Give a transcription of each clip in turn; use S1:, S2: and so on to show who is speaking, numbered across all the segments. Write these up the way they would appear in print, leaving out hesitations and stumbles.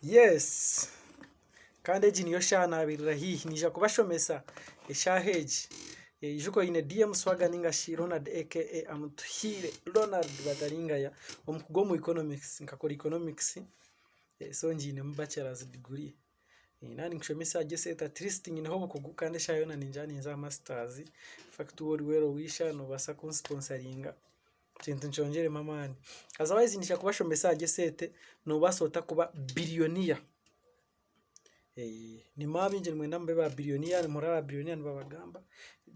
S1: Yes! Kandi egi niyo shaaha naabairira haihi, naija kubashomesa eshaaha egi. Ijuka oine DM Swagga nainga shi Ronald aka Amutuhaire Ronald Bataringaya, omukugu omu economics. Nkakora economics so ngiinemu bachelor's degree. Naaba ninkushomesa ahari esente at least nyineho obukugu kandi eshaaha yoona ningira ninza aha masters. Infact waaba ori well wisher noobaasa kunsiponsaringa ekintu nkyongyeremu amaani. Otherwise niinyija kubashomesa ahari esente noobaasa ota kuba billionaire. Nimanya baingi nimwenda mube ba billionaire nimuhurira ba billionaire nibabagamba,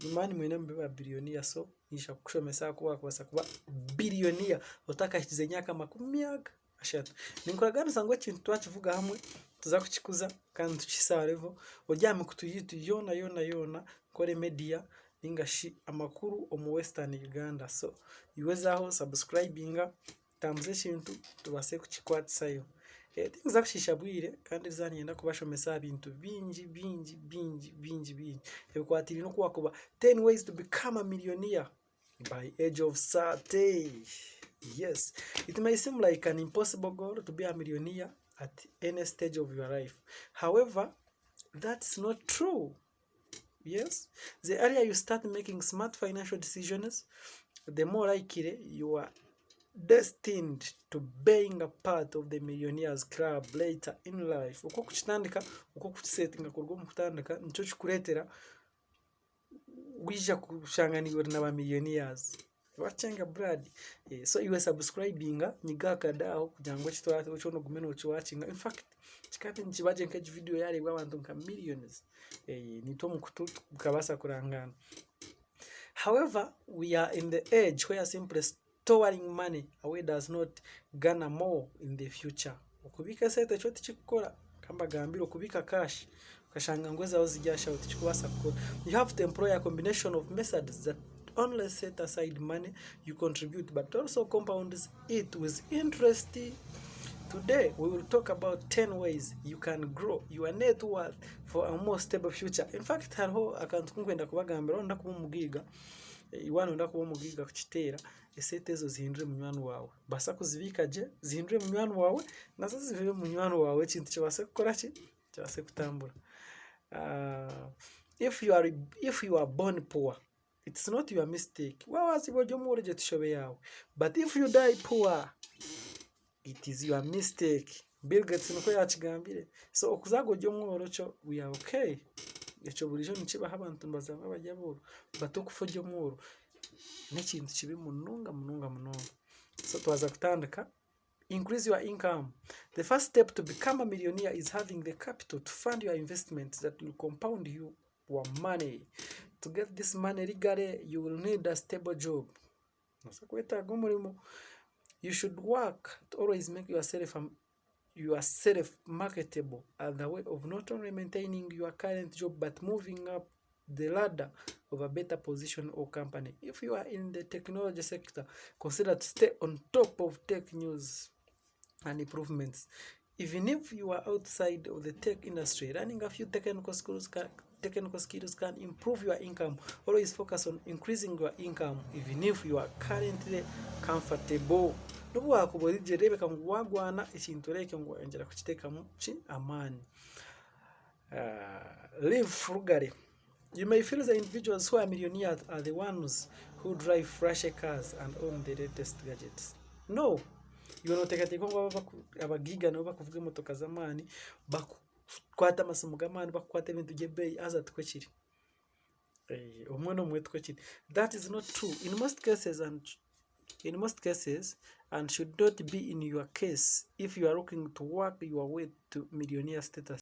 S1: nimanya nimwenda mube ba billionaire so niinyija kukushomesa oku waakubaasa kuba billionaire otakahikize emyaka 30. Ninkuraganisa ngu ekintu twakivuga hamwe nituza kukikuza kandi tukihise aha level, ori aha mikutu yaitu yoona yoona yoona Nkore Media ninga shi amakuru omu Western Uganda. So iwe zaaho subscribinga tambuza ekintu tubaase kukikwatisayo. Tinkuza kushiisha bwire kandi erizooba niinyenda kubashomesa aha bintu bingi bingi bingi bingi bingi ebikwatiraine n'oku waakuba ten ways to become a millionaire by age of 30. Yes, it may seem like an impossible goal to be a millionaire at any stage of your life. However, that's not true. Yes, the earlier you start making smart financial decisions, the more likely you are destined to being a part of the millionaires club later in life. Oku okukitandika, oku okukisetinga kuruga omu kutandika nikyo kikureetera waija kushanga naiwe ori na ba millionaires. Wakyenga blood. So iwe subscribinga, nyiga aha kade aho kugira ngu eki kyona ogume nookiwakinga. In fact kikaba nikiba gye nk'egi vidiyo yaareebwa abantu nka millions. Naitwe omu kutu tukabaasa kurangaana. However, we are in the age where simply storing money away does not garner more in the future. Okubiika esente kyo tikikukora, kambagambire okubiika cash okashanga ngu ezaawe ziri aha shaho tikikubaasa kukora. You have to employ a combination of methods that only set aside money you contribute but also compounds it with interest. Today we will talk about 10 ways you can grow your net worth for a more stable future. In fact hariho akantu kunkwenda kubagambira waaba kuba omugaiga, waaba noyenda kuba omugaiga kukiteera, esente ezo zihindure munywani waawe. Baasa kuzibiika gye zihindure munywani waawe, nazo zibe munywani waawe ekintu kibaase kukora ki? Kibaase kutambura. If you are born poor, it's not your mistake. Waaba waziibwa ori omworo egyo ti yaawe. But if you die poor, it is your mistake. Bill Gates nikwo yaakigambire. So okuzaarwa ori omworo kyo we are okay. Ekyo buriijo nikibaho abantu nibazaarwa bari abooro. But okufa ori omworo n'ekintu kibi munonga munonga munonga. So twaza kutandika. Increase your income. The first step to become a millionaire is having the capital to fund your investments that will compound you your money. To get this money legally, you will need a stable job. Nobaasa kwetaaga omurimo. You should work to always make yourself marketable as a way of not only maintaining your current job but moving up the ladder of a better position or company. If you are in the technology sector, consider to stay on top of tech news and improvements. Even if you are outside of the tech industry, learning a few technical skills can improve your income. Always focus on increasing your income even if you are currently comfortable. N'obu waakuba ori gye reebeka ngu waagwana ekintu oreebeke ngu wayongyera kukiteekamu ki amaani. Live frugally. You may feel the individuals who are millionaires are the ones who drive flashy cars and own the latest gadgets. No. Iwe nooteekateeka ngu abagaiga nibo bakuvuga emotoka z'amaani, bakukwata amasimu g'amaani, bakukwata ebintu by'ebeeyi haza tikwo kiri. Obumwe n'obumwe tikwo kiri. That is not true. In most cases and should not be in your case if you are looking to work your way to millionaire status.